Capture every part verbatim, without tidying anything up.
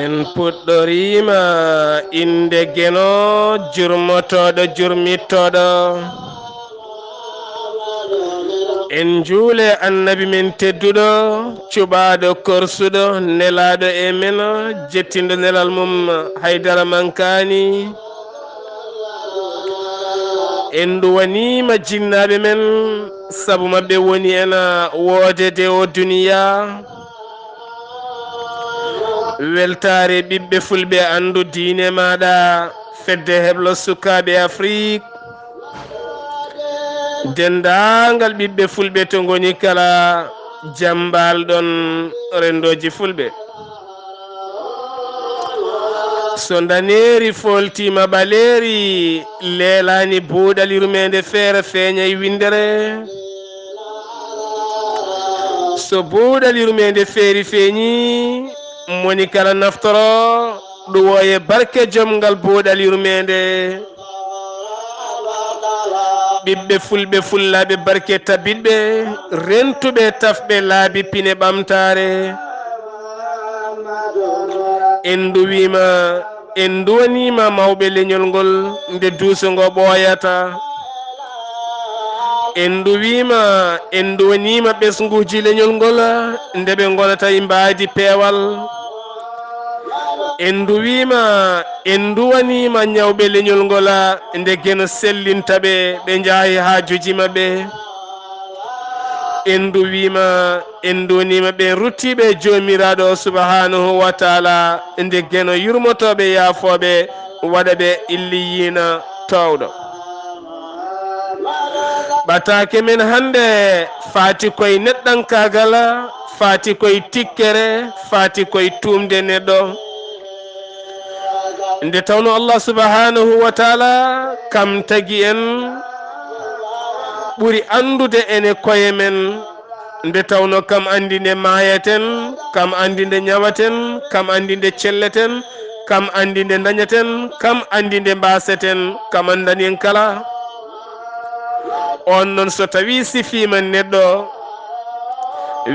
En puɗɗoriima innde Geno, jurmotooɗo, jurmittooɗo. En njuule Annabi men tedduɗo, cuɓaaɗo, korsuɗo, nelaaɗo e men, jettinɗo nelal mum, haydara mankaani. En nduwaniima jinnaaɓe men, sabu maɓɓe woni en woodede o duniyaa. Weltaare ɓiɓɓe fulɓe, anndu diine maaɗa, fedde heblo sukaaɓe Afrik, denndaangal ɓiɓɓe fulɓe to ngoni kala, jammbal ɗon renndooji fulɓe. So ndaneeri fooltiima ɓaleeri, leelaani buuɗal yurmeende feere feeñay winndere. So buuɗal yurmeende feeri feeñi, moni kala naftoro, ɗuwooye barke jomngal buuɗal yurmeende. Ɓiɓɓe fulɓe, fullaaɓe barke tabitɓe, rentuɓe tafɓe laabi pine ɓamtaare. En nduwiima, en nduwaniima mawɓe leñol ngol nde duuso ngo ɓooyata. En nduwiima, en nduwaniima ɓesnguuji leñol ngol nde ɓe ngonata e mbaadi peewal. En nduwiima, en nduwaniima ñawɓe leñol ngol nde Geno sellinta ɓe, ɓe njaahi haajuuji maɓɓe. En nduwiima, en nduwaniima ɓe ruttiiɓe e Joomiraaɗo subhaanahu wa taala nde Geno yurmotooɓe, yaafooɓe, waɗa ɓe illiyiina toowɗo. Ɓataake men hannde faati koye neɗɗankaagal, faati koye tikkere, faati koye tuumde neɗɗo. Nde tawno Allah subhaanahu wa taala kam tagi en, ɓuri anndude en e koye men. Nde tawno kam anndi nde maayaten, kam anndi nde ñawaten, kam anndi nde celleten, kam anndi nde ndañaten, kam anndi nde mbaaseten, kam anndani en kala. On non so tawii sifiima neɗɗo,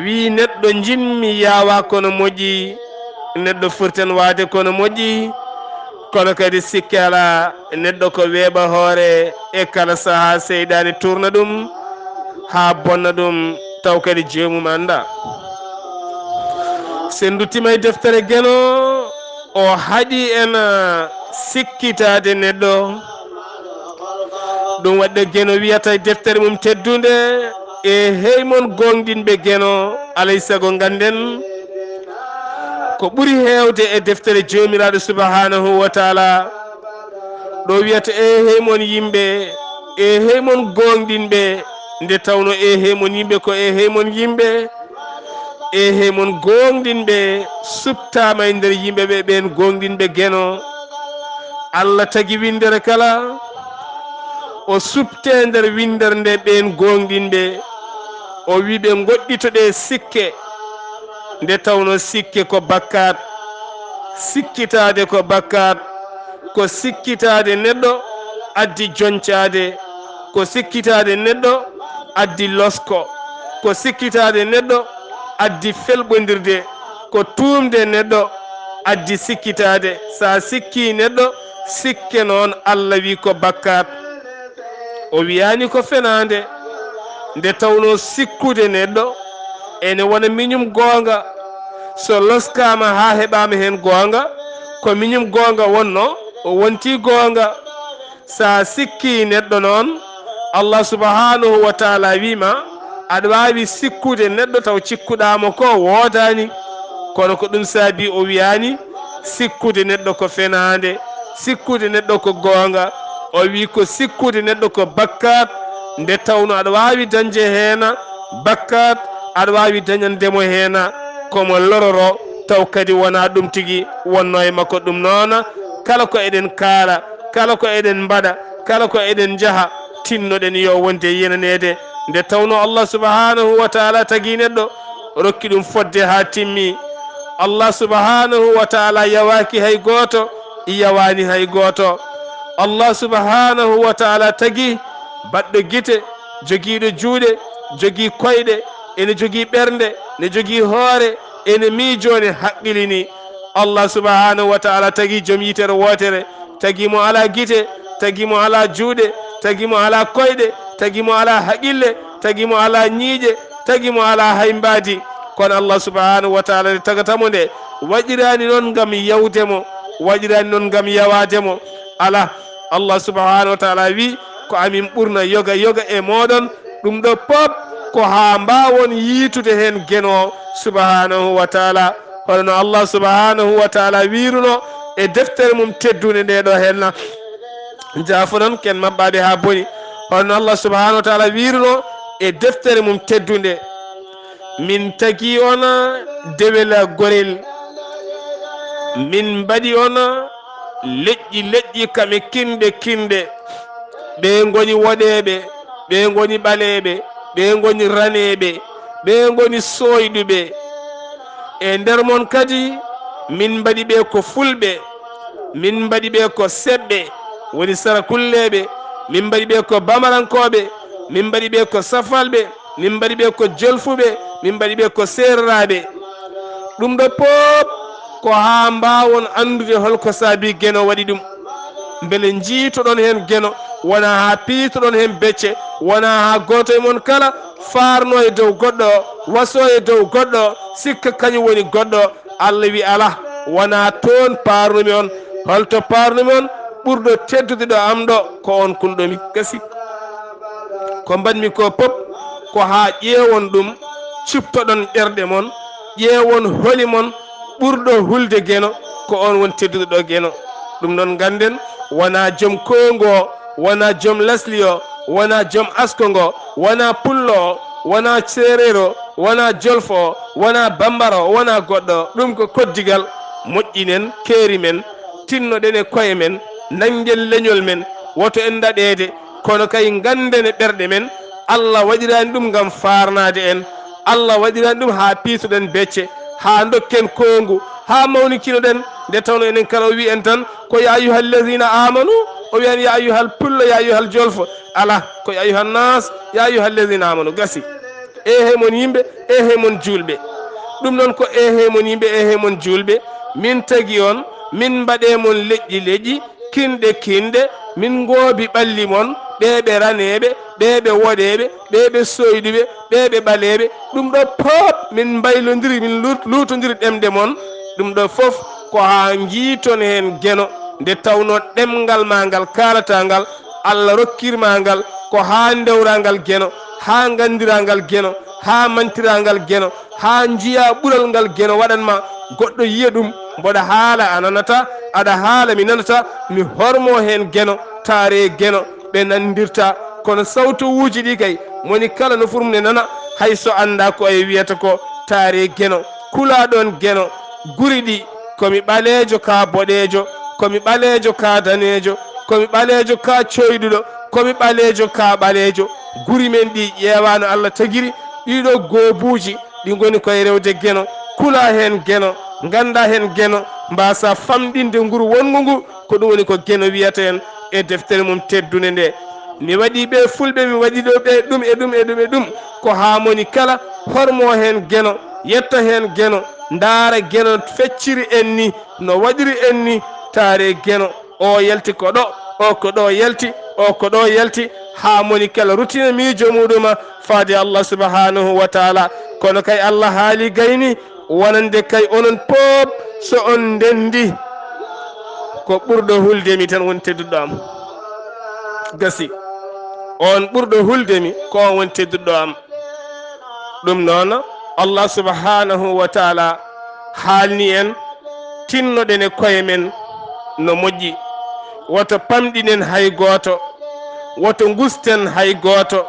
wii neɗɗo njiɗmi yaawa kono moƴƴi, neɗɗo furtan waade kono moƴƴi, kono kadi sikke alaa, neɗɗo ko weeɓa hoore e kala sahaa seyɗaani tuurna ɗum haa bonna ɗum, taw kadi joomum anndaa. So en nduttiima e deftere Geno, o haɗi en sikkitaade neɗɗo. Ɗum waɗde Geno wiyata e deftere mum teddunde, "Eehey mon gooŋɗinɓe Geno, alay sago ngannden ko ɓuri heewde e deftere Joomiraaɗo subhaanahu wa taala." Ɗo wiyata, "Eehey mon yimɓe, eehey mon gooŋɗinɓe," nde tawno eehey mon yimɓe ko eehey mon yimɓe, eehey mon gooŋɗinɓe, suptaama e nder yimɓe ɓe, ɓeen gooŋɗinɓe Geno. Allah tagi winndere kala, o suptee nder winndere nde ɓeen gooŋɗinɓe, o wii ɓe, "Ngoɗɗitoɗee sikke," nde tawno sikke ko bakkaat, sikkitaade ko bakkaat, ko sikkitaade neɗɗo addi joncaade, ko sikkitaade neɗɗo addi losko, ko sikkitaade neɗɗo addi felɓondirde, ko tuumde neɗɗo addi sikkitaade. So a sikkii neɗɗo, sikke noon Allah wii ko bakkaat. O wiyaani ko fenaande, nde tawno sikkude neɗɗo ene wona miñum goonga. So loskaama haa heɓaama heen goonga, ko miñum goonga wonnoo, o wontii goonga. So a sikkii neɗɗo noon, Allah subhaanahu wa taala wii ma, aɗa waawi sikkude neɗɗo taw cikkuɗaa mo ko woodaani. Kono ko ɗum saabii o wiyaani sikkude neɗɗo ko fenaande, sikkude neɗɗo ko goonga. O wii ko sikkude neɗɗo ko bakkaat, nde tawno aɗa waawi dañde heen bakkaat, aɗa waawi dañande mo heen ko mo lororo, taw kadi wonaa ɗum tigi wonnoo e makko. Ɗum noon, kala ko eɗen kaala, kala ko eɗen mbaɗa, kala ko eɗen njaha, tinnoɗen yo wonde yenaneede. Nde tawno Allah subhaanahu wa taala tagi neɗɗo, rokki ɗum fodde haa timmi. Allah subhaanahu wa taala yawaaki hay gooto, yawaani hay gooto. Allah subhaanahu wa taala tagi baɗɗo gite, jogiiɗo juuɗe, jogii koyɗe, ene jogii ɓernde, ne jogii hoore, ene miijoo, ne haqqilini. Allah subhanahu wa ta'ala tagi joom yitere wootere, tagi mo alaa gite, tagi mo alaa juuɗe, tagi mo alaa koyɗe, tagi mo alaa haqille, tagi mo alaa ñiiƴe, tagi mo alaa hay mbaadi. Kono Allah subhanahu wa ta'ala nde tagata mo nde, waɗiraani noon ngam yawde mo, waɗiraani noon ngam yawaade mo. Alaa, Allah subhanahu wa ta'ala wi, ko amin ɓurna yoga yoga e mooɗon. Ɗum ɗo pop ko haa mbaawon yiitude heen Geno o subhanahu wa ta'ala. Hono no Allah subhanahu wa ta'ala wiiruno e deftere mum teddunde nde ɗo henna. Jaafonon ken maɓɓaaɓe haa boni. Hono no Allah subhanahu wa ta'ala wiiruno e deftere mum teddunde. Min tagi on dewel gorel. Min mbaɗi on leƴƴi leƴƴi kame kinɗe kinɗe. Ɓe ngoni woɗeeɓe, ɓe ngoni ɓaleeɓe, ɓe ngoni raneeɓe, ɓe ngoni sooyɗuɓe. E nder mon kadi, min mbaɗi ɓe ko fulɓe, min mbaɗi ɓe ko seɓɓe, woni sarakulleeɓe, min mbaɗi ɓe ko bamarankooɓe, min mbaɗi ɓe ko safalɓe, min mbaɗi ɓe ko jolfuɓe, min mbaɗi ɓe ko seereraaɓe. Ɗum ɗo pop ko haa mbaawon anndude hol ko saabi Geno waɗi ɗum. Mbele njiitoɗon heen Geno, wonaa haa piitoɗon heen becce, wonaa haa gooto e mon kala faarno e dow goɗɗo o, waso e dow goɗɗo o, sikka kañum woni goɗɗo o. Allah wi alaa, wonaa toon paarnumi on. Holto paarnumi on? Ɓurɗo teddude ɗo am ɗo, ko on kulɗomi. Gasi. Ko mbaɗmi ko pop, ko haa ƴeewon ɗum, cuptoɗon ɓerɗe mon, ƴeewon holi mon ɓurɗo hulde Geno, ko on woni tedduɗo ɗo Geno. Ɗum noon ngannden, wonaa joom koongu o, wonaa joom lasli o, wonaa joom asko ngo, wonaa pullo o, wonaa seereer o, wonaa jolfo o, wonaa bambara o, wonaa goɗɗo o. Ɗum ko koddigal. Moƴƴinen keeri men, tinnoɗen e koye men, nanngen leñol men, woto en daɗeede, kono kay ngannden e ɓerɗe men, Allah waɗiraani ɗum ngam faarnaade en. Allah waɗiraani ɗum haa piitoɗen becce, haa ndokken koongu, haa mawnikinoɗen, nde tawno enen kala o wi'i en tan ko ya ayyuhal lazina amanu, o wiyan ya ayyuhal pullo, ya ayyuhal jolfo. Alaa, ko ya ayyuhan nas, ya ayyuhal lazina amanu, gasi. Ehe mon yimɓe, ehe mon juulɓe. Ɗum noon ko ehe mon yimɓe, ehe mon juulɓe. Min tagi on, min mbaɗe mon leƴƴi leƴƴi, kinɗe kinɗe, min ngoobi ɓalli mon, ɓe ɓe raneeɓe, ɓe ɓe woɗeeɓe, ɓe ɓe soyɗuɓe, ɓe ɓe ɓaleeɓe. Ɗum ɗo pop min mbaylondiri, min luut-, luutondiri ɗemɗe mon. Ɗum ɗo fof ko haa njiiton heen Geno, nde tawnoo ɗemngal maa ngal kaalataa ngal, Allah rokkir maa ngal ko haa ndewraa ngal Geno, haa nganndiraa ngal Geno, haa mantiraa ngal Geno, haa njiyaa ɓural ngal Geno waɗan ma, goɗɗo yiya ɗum, mboɗa haala a nanataa, aɗa haala mi nanataa, mi hormoo heen Geno, taaree Geno, ɓe nanndirtaa. Kono sawtowuuji ɗi kay, moni kala no fur mum ne nana, hay so anndaa ko e wiyata ko, taaree Geno, kulaa ɗoon Geno, guri ɗi, ko mi ɓaleejo ka boɗeejo, ko mi ɓaleejo ka daneejo, ko mi ɓaleejo ka coyɗuɗo, ko mi ɓaleejo ka ɓaleejo. Guri men ɗi ƴeewaano Allah tagiri, ɗiɗo goobuuji, ɗi ngoni koye rewde Geno, kulaa heen Geno, nganndaa heen Geno, mbaasaa famɗinde nguru wonngu ngu, ko ɗum woni ko Geno wiyata en e deftere mum teddunde nde. Mi waɗi ɓe fulɓe, mi waɗi ɗo ɓe ɗum e ɗum e ɗum e ɗum, ko haa moni kala hormoo heen Geno, yetta heen Geno, ndaara Geno fecciri en ni, no waɗiri en ni, taaree Geno. O yalti ko ɗo, o ko ɗo yalti, o ko ɗo yalti, haa moni kala ruttina miijo muɗuma faade Allah subhanahu wa ta'ala. Kono kay Allah haali gayni, wonande kay onon pop, so on ndenndi, ko ɓurɗo hulde mi tan woni tedduɗo am. Gasi. On ɓurɗo hulde mi, ko on woni tedduɗo am. Ɗum noon, Allah subhanahu wa ta'ala haalni en, tinnoɗen e koye men no moƴƴi. Woto pamɗinen hay gooto, woto ngusten hay gooto,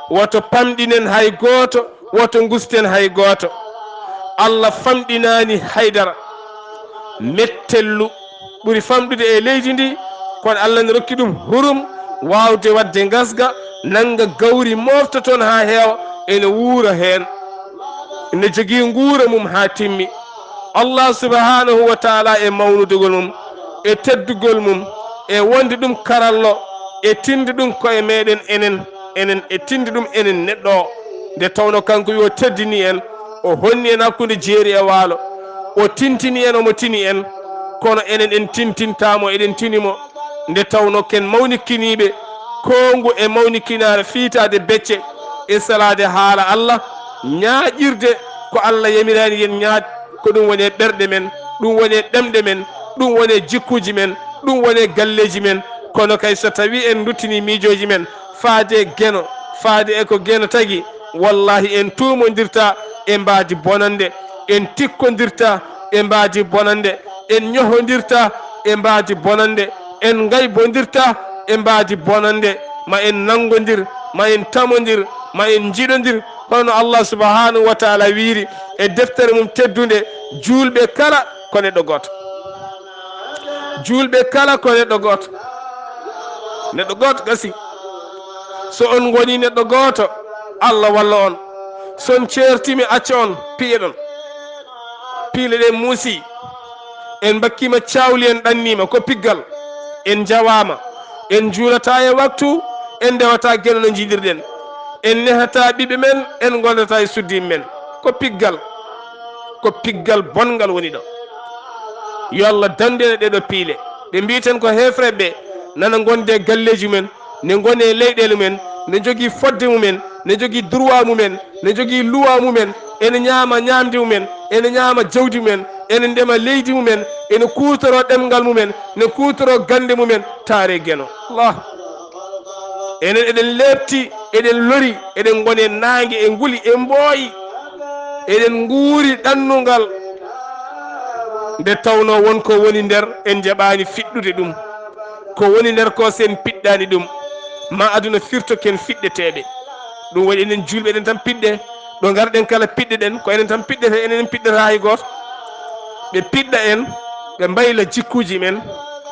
woto pamɗinen hay gooto, woto ngusten hay gooto. Allah famɗinaani haydara. Mettellu ɓuri famɗude e leydi ndi, kono Allah ne rokki ɗum hurum waawde waɗde ngasga, nannga gawri, moofta toon haa heewa, ene wuura heen. Ene jogii nguura mum haa timmi. Allah subhanahu wa ta'ala e mawnudegol mum, e teddugol mum, e wonde ɗum karallo, e tinde ɗum koye meɗen enen, enen e tinde ɗum enen neɗɗo o. Nde tawno kanko yo teddini en, o honni en hakkunde jeeri e waalo. O tintini en, omo tini en, kono enen en tintintaa mo, eɗen tini mo. Nde tawnoo ken mawnikiniiɓe, koongu e mawnikinaare fiitaade becce e salaade haala Allah, ñaaƴirde ko Allah yamiraani yen ñaaƴ, ko ɗum woni e ɓerɗe men, ɗum woni e ɗemɗe men, ɗum woni e jikkuuji men, ɗum woni e galleeji men. Kono kay, so tawii en nduttinii miijooji men faade e Geno, faade e ko Geno tagi, wallaahi en tuumondirtaa e mbaadi bonannde, en tikkondirtaa e mbaadi bonannde, en ñohondirtaa e mbaadi bonannde, en ngaybondirtaa e mbaadi bonannde. Ma en nanngondir, ma en tamondir, ma en njiɗondir, hono Allah subhanahu wa taala wiiri e deftere mum teddunde, juulɓe kala ko neɗɗo gooto. Juulɓe kala ko neɗɗo gooto. Neɗɗo gooto gasi. So on ngoni neɗɗo gooto, Allah walla on. So on ceertimi, acca on, piyeɗon. Piile ɗe muusi. En mbakkima cawli, en ɗannima, ko piggal. En njawaama. En juulata e waktu, en ndewata Geno no njiɗirɗen. En nehata ɓiɓɓe men, en ngondata e suddiiɓe men. Ko piggal. Ko piggal bonngal woni ɗo. Yo Allah dandu en e ɗeɗo piile. Ɓe mbiiten ko heefreɓe, nana ngonde e galleeji mumen, ne ngone e leyɗeele mumen, ne jogii fodde mumen, ne jogii droit mumen, ne jogii luwa mumen, ene ñaama ñaamde mumen, ene ñaama jawdi mumen, ene ndema leydi mumen, ene kuutoroo ɗemngal mumen, ne kuutoroo gannde mumen, taare Geno. Allah. Enen eɗen leepti, eɗen lori, eɗen ngoni e naange, e nguli, e mbooyi. Eɗen nguuri ɗannungal. Nde tawnoo won ko woni nder, en njaɓaani fiɗɗude ɗum. Ko woni nder ko, so en piɗɗaani ɗum, ma aduna firto ken fiɗɗeteeɓe. Ɗum waɗi enen juulɓe eɗen tan piɗɗe. Ɗo ngarɗen kala piɗɗeɗen, ko enen tan piɗɗete, enen en piɗɗata hay gooto. Ɓe piɗɗa en, ɓe mbayla jikkuuji men,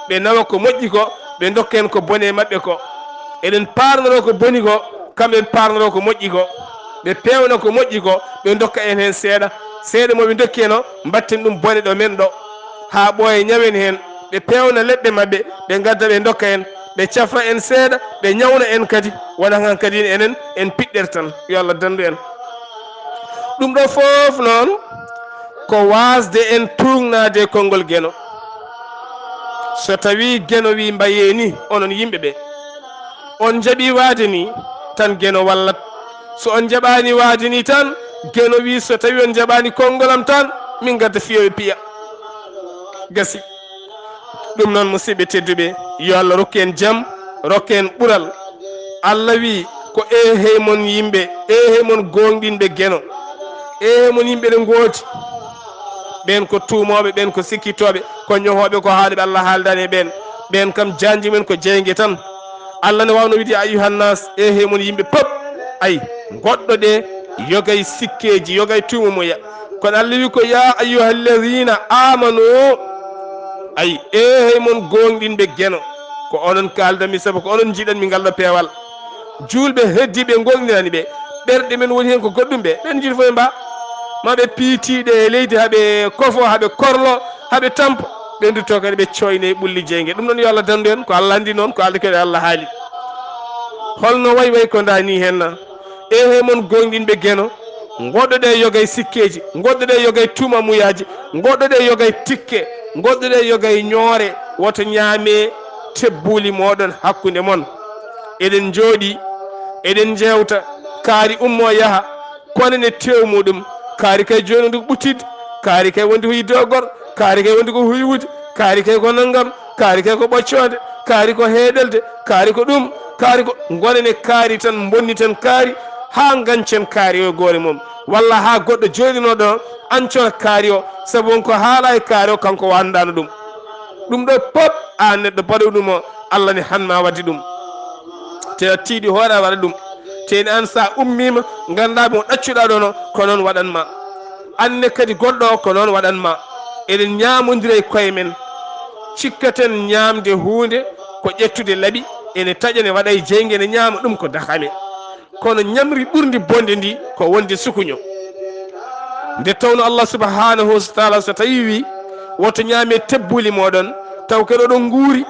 ɓe nawa ko moƴƴi ko, ɓe ndokka en ko boni e maɓɓe ko. Eɗen paarnoroo ko boni ko, kamɓe ɓe paarnoroo ko moƴƴi ko. Ɓe peewna ko moƴƴi ko, ɓe ndokka en heen seeɗa. Seeɗa mo ɓe ndokki en o, mbatten ɗum bone ɗo men ɗo, haa ɓooya, ñawen heen. Ɓe peewna leɗɗe maɓɓe, ɓe ngadda, ɓe ndokka en. Ɓe cafra en seeɗa, ɓe ñawna en kadi. Wona han kadi enen en piɗɗere tan. Yo Allah dandu en. Ɗum ɗo fof noon ko waasde en tuugnaade e konngol Geno. So tawii Geno wii mbayee ni, onon yimɓe ɓe, on njaɓii waade ni, tan Geno wallat. So on njaɓaani waade ni tan, Geno wii, so tawii on njaɓaani konngol am tan, min ngadda fiyooɓe piya. Gasi. Ɗum noon, musidɓe tedduɓe, yo Allah rokku en jam, rokku en ɓural. Allah wii ko, eehey mon yimɓe, eehey mon gooŋɗinɓe Geno, eehey mon yimɓe ɗe ngoodi. Ɓeen ko tuumooɓe, ɓeen ko sikkitooɓe, ko ñohooɓe, ko haalooɓe, Allah haaldaani e ɓeen. Ɓeen kam, jaanji mumen ko jeynge tan. Allah ne waawno wiide, ya ayyuhan nas, eehey mon yimɓe pop. Ay, ngoɗɗo ɗe yogay sikkeeji, yogay tuuma muya. Kono Allah wi ko, ya ayyuhallazina amanu. Ay, eehey mon gooŋɗinɓe Geno. Ko onon kaaldanmi, sabu ko onon njiɗanmi ngal ɗo peewal. Juulɓe heddiiɓe gooŋɗinani ɓe. Ɓerɗe men woni heen ko goɗɗum ɓe. Ɓen njiɗi fof ɓe mba. Ma ɓe piitiiɗe e leydi, haa ɓe kofo, haa ɓe korlo, haa ɓe tampo. Ɓe ndutto kadi ɓe cooyne e ɓulli jeynge. Ɗum noon yo Allah dandu en, ko Allah anndi noon, ko Allah kadi Allah haali. Holno way way ko ndaa ni heen na? Eehey mon gooŋɗinɓe Geno, ngoɗɗoɗe yogay sikkeeji, ngoɗɗoɗe yogay tuuma muyaaji, ngoɗɗoɗe yogay tikke, ngoɗɗoɗe yogay ñoore, woto ñaame tebbuuli mooɗon hakkunde mon. Eɗen njooɗii, eɗen njeewta, kaari ummoo yaha, kono ne teew muɗum, kaari kay jooni wonde ko ɓuttidde, kaari kay wonde ko yidde o gor, kaari kay wonde ko huywude, kaari kay ko nanngam, kaari kay ko ɓoccoonde, kaari ko heeɗelde, kaari ko ɗum, kaari ko, ngonen e kaari tan, mbonniten kaari haa ngancen kaari o e goore mum, walla haa goɗɗo jooɗinoo ɗo ancora kaari o, sabu won ko haalaa e kaari o, kanko o anndaano ɗum. Ɗum ɗo pop, aan neɗɗo baɗowo ɗum o, Allah ne han ma waɗde ɗum. Te a tiiɗi hoore a waɗa ɗum. Te ne aan so a ummiima, nganndaa mo ɗaccuɗaa ɗoon o, ko noon waɗan ma. Aan ne kadi goɗɗo o, ko noon waɗan ma. Eɗen ñaamondira e koye men. Cikkaten ñaamde huunde ko ƴettude laɓi, ene taƴa, ne waɗa e jeynge, ene ñaama, ɗum ko dahame. Kono ñamri ɓurndi bonde ndi ko wonde sukuño. Nde tawno Allah subhanahu wa taala so tawi wi, woto ñaame tebbuuli mooɗon, taw kadi oɗon nguuri,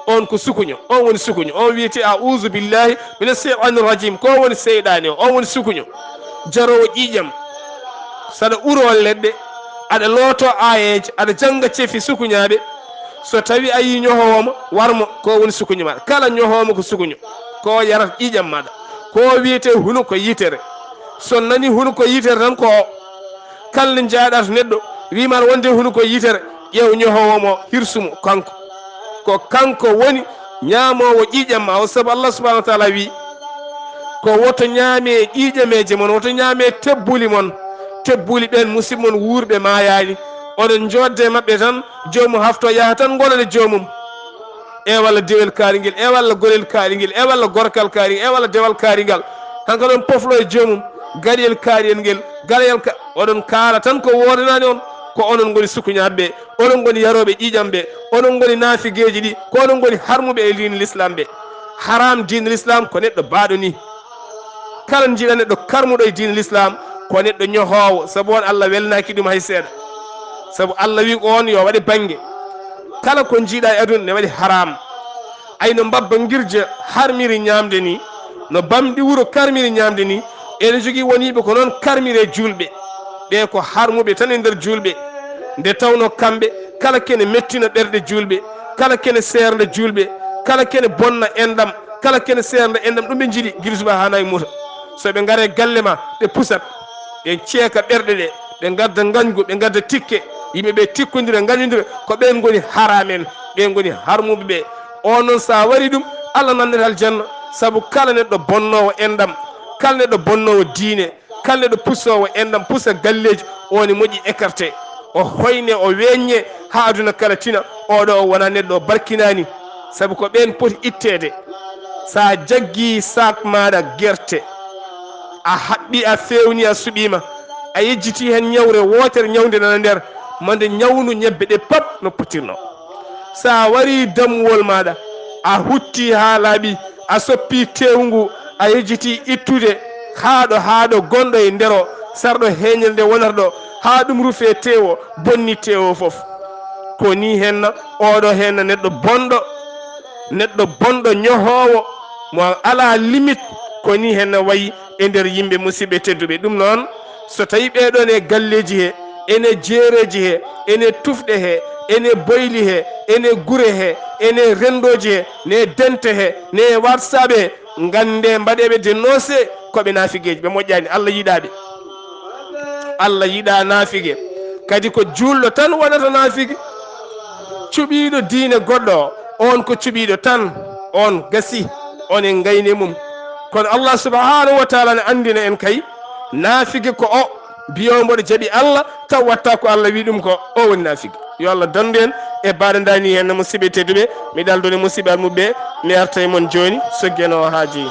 on ko sukuño, on woni sukuño, on wiyete a'udhu billahi mina shaytani rajim, ko woni seyɗaane o, on woni sukuño, jaroowo ƴiiƴam, saɗa uroo leɗɗe, Aɗa looto aayeeje, aɗa jannga cefi sukuñaaɓe. So tawi a yii ñohoowo mo, war mo, ko woni sukuño maɗa. Kala ñohoowo mo ko sukuño. Ko yarata ƴiiƴam maɗa. Ko wiyetee hunuko yitere. So nani hunuko yitere tan ko o. Kala nde njaaɗa to neɗɗo, wiima aɗa wonde hunuko yitere, ƴeew ñohoowo mo, hirsu mo, kanko. Ko kanko woni ñaamoowo ƴiiƴam ma o, sabu Allah subhanahu wa taala wi, ko woto ñaame ƴiiƴameeje mon, woto ñaame tebbuli mon. Tebbuli ɓeen, musiɓɓe mon wuurɓe maayaani. Oɗon njoodde e maɓɓe tan, joomum hafto yaha tan ngonana joomum. E walla dewel kaari ngel, e walla gorel kaari ngel, e walla gorkal kaari, e walla dewal kaari ngal. Hanko ɗon poflo e joomum, gaɗiyel kaari en ngel, gaɗayel ka, oɗon kaala tan ko woodanaani on, ko onon ngoni sukuñaaɓe ɓe, onon ngoni yarooɓe ƴiiƴam ɓe, onon ngoni naafigeeji ɗi, ko onon ngoni harmuɓe e diine l'islam ɓe. Haram diine l'islam ko neɗɗo baaɗo ni. Kala njiɗa neɗɗo karmuɗo e diine l'islam ko neɗɗo ñohoowo, sabu on Allah welnaaki ɗum hay seeɗa. Sabu Allah wi ko on yo waɗe bannge. Kala ko njiɗa e aduna ne waɗi haram. Ay no mbabba ngirja harmiri ñaamde ni, no bamɗi wuro karmiri ñaamde ni, ene jogii woniiɓe ko noon karmire juulɓe. Ɓe ko harmuɓe tan e nder juulɓe. Nde tawno kamɓe, kala kene mettina ɓerɗe juulɓe, kala kene seernda juulɓe, kala kene bonna enɗam, kala kene seernda enɗam, ɗum ɓe njiɗi gila subaa haa naange muuta. So ɓe ngaree galle ma, ɓe pusat, ɓe ceeka ɓerɗe ɗe, ɓe ngadda ngañgu, ɓe ngadda tikke, yimɓe ɓe tikkondira, ngañondira, ko ɓeen ngoni haram en, ɓeen ngoni harmuɓe ɓe. On noon, so a warii ɗum, Allah nannete aljanna, sabu kala neɗɗo bonnoowo enɗam, kala neɗɗo bonnoowo diine, kala neɗɗo pusoowo enɗam, pusa galleeji, o ne moƴƴi écarté. O hoyne, o weeññe haa aduna kala tina. Oɗo o wonaa neɗɗo o barkinaani, sabu ko ɓeen poti itteede. So a jaggii saak maaɗa gerte, a haɓɓi, a feewni, a suɓiima, a yejjitii heen ñawre wootere, ñawnde nana nder, mande ñawnu ñebbe ɗe pap no potirnoo. So a warii dammuwol maaɗa, a hutti haa laaɓi, a soppi teewu ngu, a yejjitii ittude haaɗo, haaɗo gonɗo e nder o, sarɗo heeñere nde wonata ɗo, haa ɗum rufee teewo, bonni teewo fof. Ko nii henna, oɗo henna neɗɗo bonɗo, neɗɗo bonɗo ñohoowo, mo alaa limite, ko nii henna wayi e nder yimɓe musidɓe tedduɓe. Ɗum noon, so tawii ɓee ɗoon e galleeji he, ene jeereeji he, ene tufɗe he, ene boyli he, ene gure he, ene renndooji he, ne dente he, ne WhatsApp he, nganndee mbaɗeeɓe dénoncé ko ɓe naafigeeji, ɓe moƴƴaani, Allah yiɗaa ɓe. Allah yiɗaa naafige. Kadi ko juulɗo tan wonata naafige. Cuɓiiɗo diine goɗɗo o, on ko cuɓiiɗo tan, on gasi, on e ngayni mum. Kono Allah subhanahu wa taala ne anndina en kay, naafige ko o, mbiyo mboɗo jaɓi Allah, taw watta ko Allah wi ɗum ko, o woni naafige. Yo Allah dandu en e baɗa dani hen, musidɓe tedduɓe, mi ɗaldoni musidɓe almuɓe, mi arta e mon jooni, so geno haaji.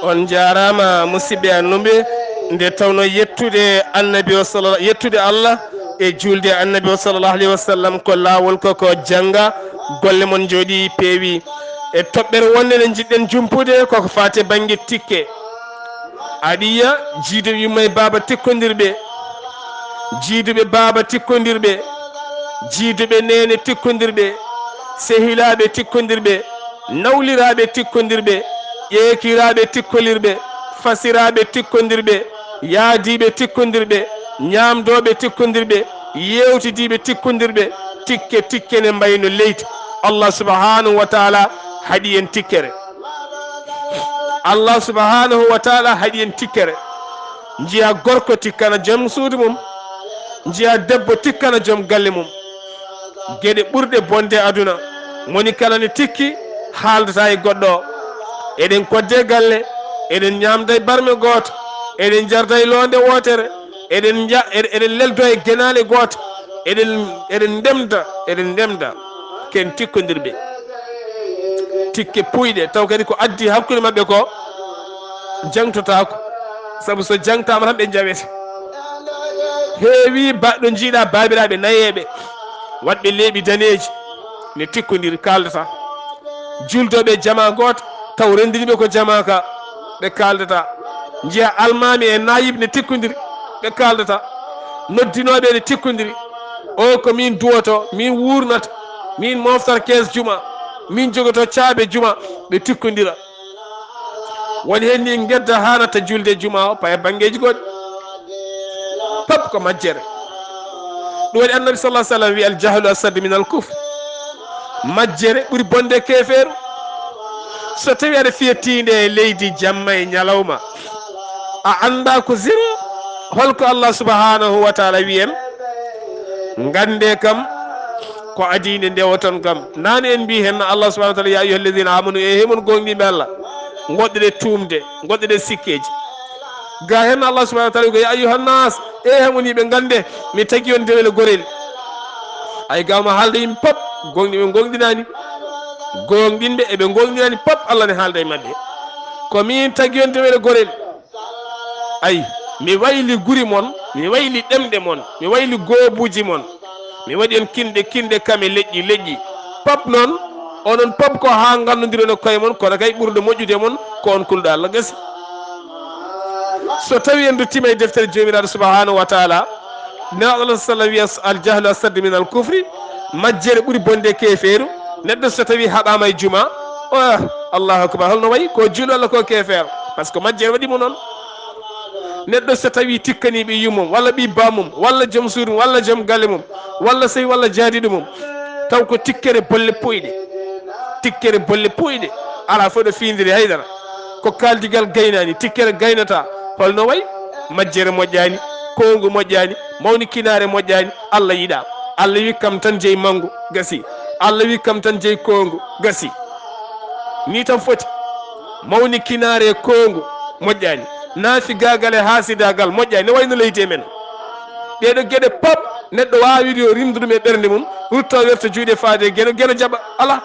On njaaraama, musidɓe annuɓe, nde tawno yettude Annabi o salla-, yettude Allah e juulde e Annabi o sallallahu alayhi wa sallam ko laawol ko, ko jannga, golle mon njooɗi peewi. E toɓɓere wonde nde njiɗɗen jumpude koko faati e bannge tikke. Aɗiya, jiiduɓe yumma e baaba tikkondirɓe, jiiduɓe baaba tikkondirɓe, jiiduɓe neene tikkondirɓe, sehilaaɓe tikkondirɓe, nawliraaɓe tikkondirɓe, ƴeekiraaɓe tikkolirɓe, fasiraaɓe tikkondirɓe, yaadiiɓe tikkondirɓe, ñaamdooɓe tikkondirɓe, yeewtidiiɓe tikkondirɓe, tikke tikke ne mbayno leydi. Allah subhanahu wa taala haɗi en tikkere. Allah subhanahu wa taala haɗi en tikkere. Njiya gorko tikkana joom suudu mum, njiya debbo tikkana joom galle mum. Geɗe ɓurɗe bonde aduna, moni kala ne tikki haaldata e goɗɗo o. Eɗen kodde galle, eɗen ñaamda e barme gooto, eɗen njarda e loonde wootere, eɗen nja-, eɗen, eɗen leldo e genaale gooto, eɗen, eɗen ndemda, eɗen ndemda. Ken tikkondirɓe. Tikke puyɗe, taw kadi ko addi hakkunde maɓɓe ko, jangtotaako. Sabu so jangtaama tan ɓe njawete. Heewi baɗɗo njiiɗa baabiraaɓe nayeeɓe. Waɗɓe leeɓi daneeji ne tikkondiri, kaaldata. Juldooɓe e jamaa gooto, taw renndini ɓe ko jamaa ka, ɓe kaaldata. Njiya almaami e naayib ne tikkondiri, ɓe kaaldata. Noddinooɓe ne tikkondiri. O ko min duwoto, min wuurnata, min moftata kees juma, min jogoto caabe juma, ɓe tikkondira. Woni heen ni ngedda haa natta julde juma o, paya banngeeji goɗɗi. Pap ko majjere. Ɗum waɗi Annabi sallallahu alaihi wasallam wi: "Al jahlu asaddu min al kufr." Majjere ɓuri bonde keefeeru. So tawi aɗa fiya tiinde e leydi jamma e ñalawma, a annda ko zéro. Holko Allah subhanahu wa taala wi en? Ngannde kam ko adii nde ndewoton kam. Naane en mbii heen, Allah subhanahu wa taala, "Ya ayyuha alladhina amanu," e he mon goonɗinɓe Allah, ngoɗɗoɗe tuumde, ngoɗɗoɗe sikkeeji. Ga heen Allah subhanahu wa taala wi ko, "Ya ayyuha nnas," e he mon yimɓe, ngannde mi tagi on dewle gorel. Ay, ga mo haalda yimɓe pop, goonɗinɓe goonɗinaani, goonɗinɓe eɓe goonɗinaani pop, Allah ne haalda e maɓɓe. Ko min tagi on dewle gorel. Ay, mi wayli guri mon, mi wayli ɗemɗe mon, mi wayli goobuuji mon. Mi waɗi on kinɗe, kinɗe kame leƴƴi, leƴƴi. Pop noon, onon pop ko haa ngannondiron e koye mon, kono kay ɓurɗo moƴƴude e mon ko on kulɗo Allah. Gasi. So tawi en duttiima e deftere Joomiraaɗo subhanahu wa taala, Nelaaɗo Allah sallam wiya, "Al jahlu asaddu min al kufri," majjere ɓuri bonde keefeeru. Neɗɗo so tawi haɓaama e juma, o, Allahu akbar, holno wayi? Ko juulɗo Allah ko keefeero, parce que majjere waɗi mo noon. Neɗɗo so tawi tikkani ɓiyyum mum, walla ɓii bammum, walla joom suudu mum, walla joom galle mum, walla sehil, walla jaadiiɗo mum, taw ko tikkere bolle puyɗe, tikkere bolle puyɗe, alaa fof ɗo fiindiri haydara. Ko kaaldigal gaynaani, tikkere gaynata, holno wayi? Majjere moƴƴaani, koongu moƴƴaani, mawnikinaare moƴƴaani, Allah yiɗaa. Allah wi kam tan jeyi manngu, gasi. Allah wi kam tan jeyi koongu, gasi. Ni tan foti. Mawnikinaare e koongu moƴƴaani. Naafigaagal e haasidaagal moƴƴaani. Ne wayno leydi e men. Ɗeeɗo geɗe pop, neɗɗo waawi yo rimdu ɗum e ɓernde mum, rutto werto juuɗe faade e geno, geno jaɓa. Alaa.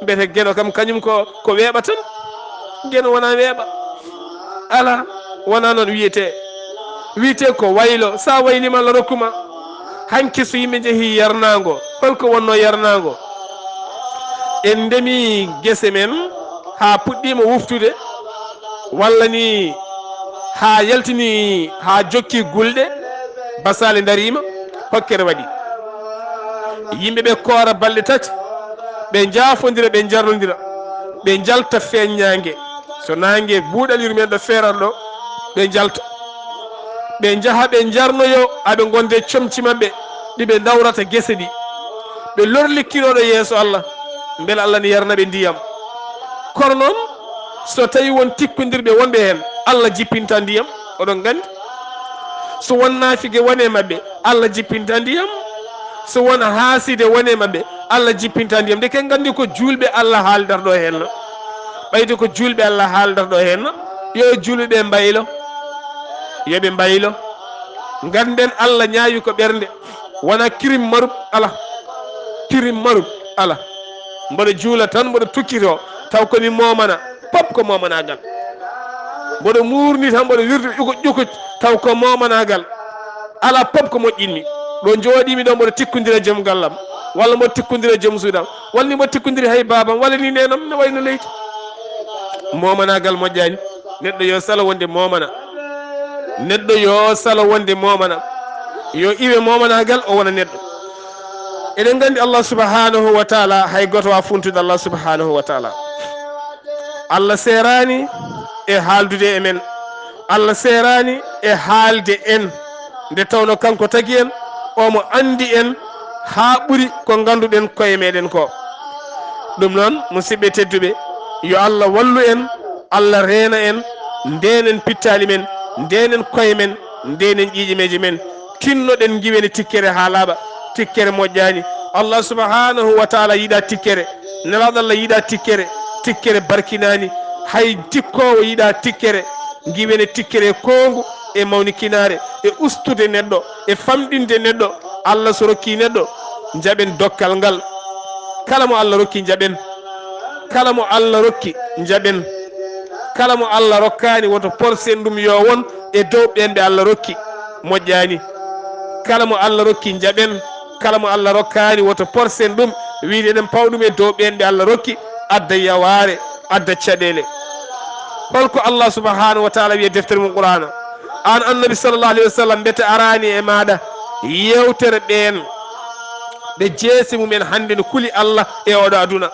Mbete geno kam kañum ko, ko weeɓa tan. Geno wonaa weeɓa. Alaa, wonaa noon wiyetee. Wiyetee ko waylo. Sa waylima, Allah rokkuma. Hanki so yimɓe njehii yarnaango, holko wonnoo yarnaango? En ndemi gese men haa puɗɗiima wuftude, walla ni haa yaltini, haa jokki gulɗe, basaale ndariima, hokkere waɗi. Yimɓe ɓe koora balɗe tati, ɓe njaafondira, ɓe njarnondira, ɓe njalta feeñnaange. So naange buuɗal yurmeende ɗo feerar ɗo, ɓe njalta. Ɓe njaha, ɓe njarnoyo, aɓe ngonde comci maɓɓe, ɗi ɓe ndawrata gese ɗi. Ɓe lorlikkiroo ɗo yeeso Allah, mbele Allah ne yarna ɓe ndiyam. Kono noon, so tawi won tikkondirɓe wonɓe heen, Allah jippinta ndiyam, oɗon nganndi. So won naafige woni e maɓɓe, Allah jippinta ndiyam. So won haaside woni e maɓɓe, Allah jippinta ndiyam. Nde ken nganndi ko juulɓe Allah haaldarɗo heen no. Ɓayde ko juulɓe Allah haaldarɗo heen no, yo juulɓe ɓe mbaylo. Yo ɓe mbaylo. Ngannden Allah ñaawi ko ɓernde. Wona kirim marub, ala. Kirim marub, ala. Mboɗo juula tan, mboɗo tukkito, taw ko mi momana. Pop ko momanaagal. Mboɗo muurni tan, mboɗo wirdu ƴukuc ƴukuc, taw ko momanaagal. Alaa pop ko moƴƴinmi. Ɗo njooɗiimi ɗo, mboɗo tikkondira joom gallam, walla mboɗo tikkondira joom suudam, walla ni mboɗo tikkondiri hay baabam, walla ni nenam, ne wayno leydi. Momanaagal moƴƴaani. Neɗɗo yo salo wonde momana. Neɗɗo yo salo wonde momana. Yo iwe momanaagal, o wona neɗɗo. Eɗen nganndi Allah subhanahu wa taala, hay gooto waawa funtude Allah subhanahu wa taala. Allah seeraani e haaldude e men. Allah seeraani e haalde en. Nde tawno kanko tagi en, omo anndi en haa ɓuri ko ngannduɗen koye meɗen ko. Ɗum noon, musidɓe tedduɓe, yo Allah wallu en, Allah reena en, ndeenen pittaali men, ndeenen koye men, ndeenen ƴiiƴameeje men, tinnoɗen ngiwene tikkere haa laaɓa, tikkere moƴƴaani. Allah subhanahu wa taala yiɗa tikkere, Nelaaɗo Allah yiɗa tikkere, tikkere barkinaani, hay tikkoowo yiɗa tikkere, ngiwene tikkere e koongu e mawnikinaare, e ustude neɗɗo, e famɗinde neɗɗo. Allah so rokki neɗɗo, njaɓen dokkal ngal. Kala mo Allah rokki, njaɓen. Kala mo Allah rokki, njaɓen. Kala mo Allah rokkaani, woto porsen ɗum yo won e dow ɓeen ɓe Allah rokki, moƴƴaani. Kala mo Allah rokki, njaɓen. Kala mo Allah rokkaani, woto porsen ɗum, wiide eɗen paw ɗum e dow ɓeen ɓe Allah rokki, adda yawaare, adda caɗeele. Holko Allah subhanahu wa taala wiye deftere mum Qur'aana? Aan Annabi sallallahu alayhi wa sallam, mbete araani e maaɗa yewtere ɓeen ɓe jeese mumen hannde no kuli Allah e oɗo aduna,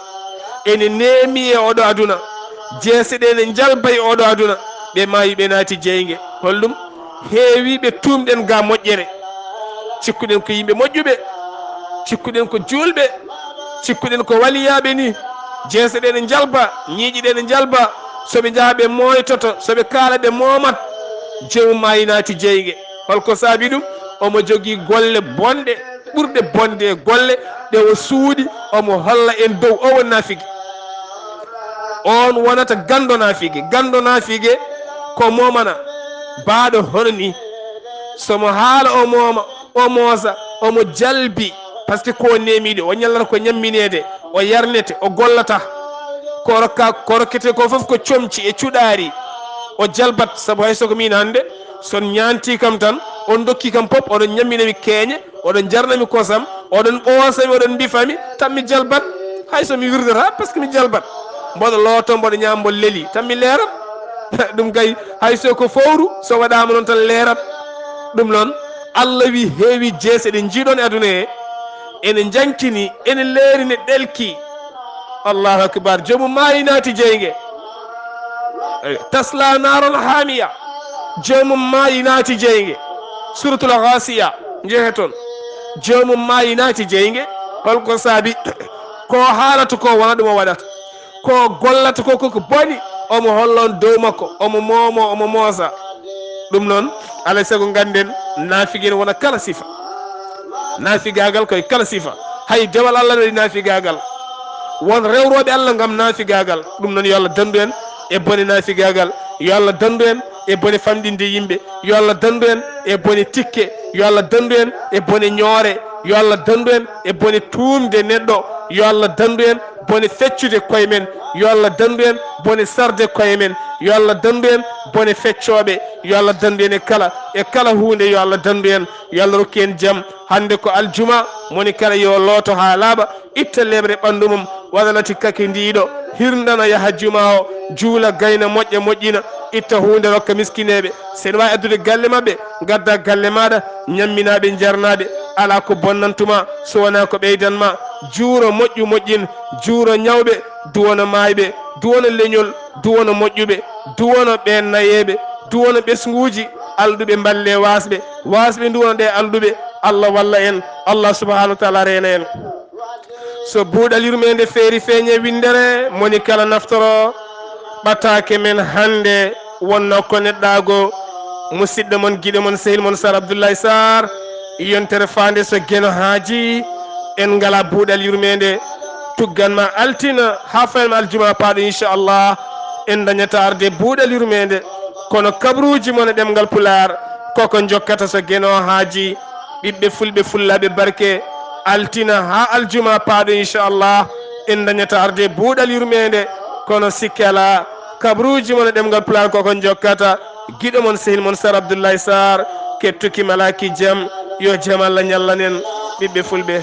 ene neemi e oɗo aduna, jeese ɗe ne njalba e oɗo aduna, ɓe maayi, ɓe naati jeyge. Holɗum? Heewi ɓe tuumɗen ga moƴƴere. Cikkuɗen ko yimɓe moƴƴuɓe, cikkuɗen ko juulɓe, cikkuɗen ko waliyaaɓe ni. Jeese ɗe ne njalba, ñiiƴe ɗe ne njalba. So ɓe njaha ɓe mooytoto, so ɓe kaala ɓe moomat. Joomum maayi naati jeyge. Holko saabi ɗum? Omo jogii golle bonɗe, ɓurɗe bonde e golle ɗe o suuɗi, omo holla en dow o won naafiki. On wonata ganndo naafige. Ganndo naafige ko momana, baaɗo hono ni. Somo haala o mooma, o moosa, omo jalbi, parce que ko neemiɗo, o ñallata ko ñammineede, o yarnete, o gollata. Ko rokka, ko rokkete ko fof ko comci e cuɗaari. O jalbat, sabu hay so ko min hannde, so on ñaanti kam tan, on dokki kam pop, oɗon ñammina mi keeñe, oɗon jarna mi kosam, oɗon ɓoosa mi, oɗon mbifa mi, tan mi jalbat. Hay so mi wirdata, parce que mi jalbat. Mboɗo looto, mboɗo ñaama, mboɗo leli, tan mi leerat. Ɗum kay, hay so ko fowru, so waɗaama noon tan leerat. Ɗum noon, Allah wi heewi jeese ɗe njiiɗon e aduna he, ene njankini, ene leeri, ne ɗelki. Allahu akbar. Joomum maayi naati jeyge. Eyo. Tasla naaran haamiya. Joomum maayi naati jeyge. Suratul Ghaasiya. Njehe toon. Joomum maayi naati jeyge. Holko saabi? Ko haalata ko wona ɗum o waɗata. Ko gollata ko, koko boni. Omo hollon dow makko. Omo moomo, omo moosa. Ɗum noon, alay sago ngannden, naafige ene wona kala sifa. Naafigaagal koye kala sifa. Hay dewal Allah ne waɗi naafigaagal. Won rewrooɓe Allah ngam naafigaagal. Ɗum noon, yo Allah danndu en e bone naafigaagal. Yo Allah danndu en e bone famɗinde yimɓe. Yo Allah danndu en e bone tikke. Yo Allah danndu en e bone ñoore. Yo Allah danndu en e bone tuumde neɗɗo. Yo Allah danndu en bone feccude koye men. Yo Allah danndu en bone sarde koye men. Yo Allah danndu en bone feccooɓe. Yo Allah danndu en e kala, e kala huunde. Yo Allah danndu en. Yo Allah rokku en jam. Hannde ko aljuma, moni kala yo looto haa laaɓa, itta leɓre ɓanndu mum, waɗa lati kakindiiɗo, hirndana, yaha juma o, juula, gayna, moƴƴa, moƴƴina, itta huunde, rokka miskineeɓe. So ene waawi addude galle maɓɓe, ngadda galle maaɗa, ñamminaa ɓe, njarnaa ɓe. Alaa ko bonnantuma, so wonaa ko ɓeydan ma. Juuro, moƴƴu, moƴƴin, juuro ñawɓe, duwono maayɓe, duwono leñol, duwono moƴƴuɓe, duwono ɓeen nayeeɓe, duwono ɓesnguuji alɗuɓe, mballe waasɓe, waasɓe nduwono ɗe alɗuɓe. Allah walla en, Allah subhanahu wa taala reena en. So buuɗal yurmeende feeri feeñe winndere, moni kala naftoro ɓataake men hannde wonno ko neɗɗaago, musidɗo mon, giɗo mon, sehil mon, Sar Abdoulaye Sarr, yontere faande so Geno haaji, en ngala buuɗal yurmeende, tuggan ma altina haa fayan ma aljuma paaɗo, inchallah, en dañata arde buuɗal yurmeende. Kono kabruuji mon e ɗemngal Pulaar, koko njokkata so Geno haaji, ɓiɓɓe fulɓe, fullaaɓe barke, altina haa aljuma paaɗo, inchallah, en dañata arde buuɗal yurmeende. Kono sikke alaa, kabruuji mon e ɗemngal Pulaar koko njokkata. Giɗo mon, sehil mon, Sar Abdoulaye Sarr, kettuki malaaki jam, yo jam Allah ñallan en, ɓiɓɓe fulɓe.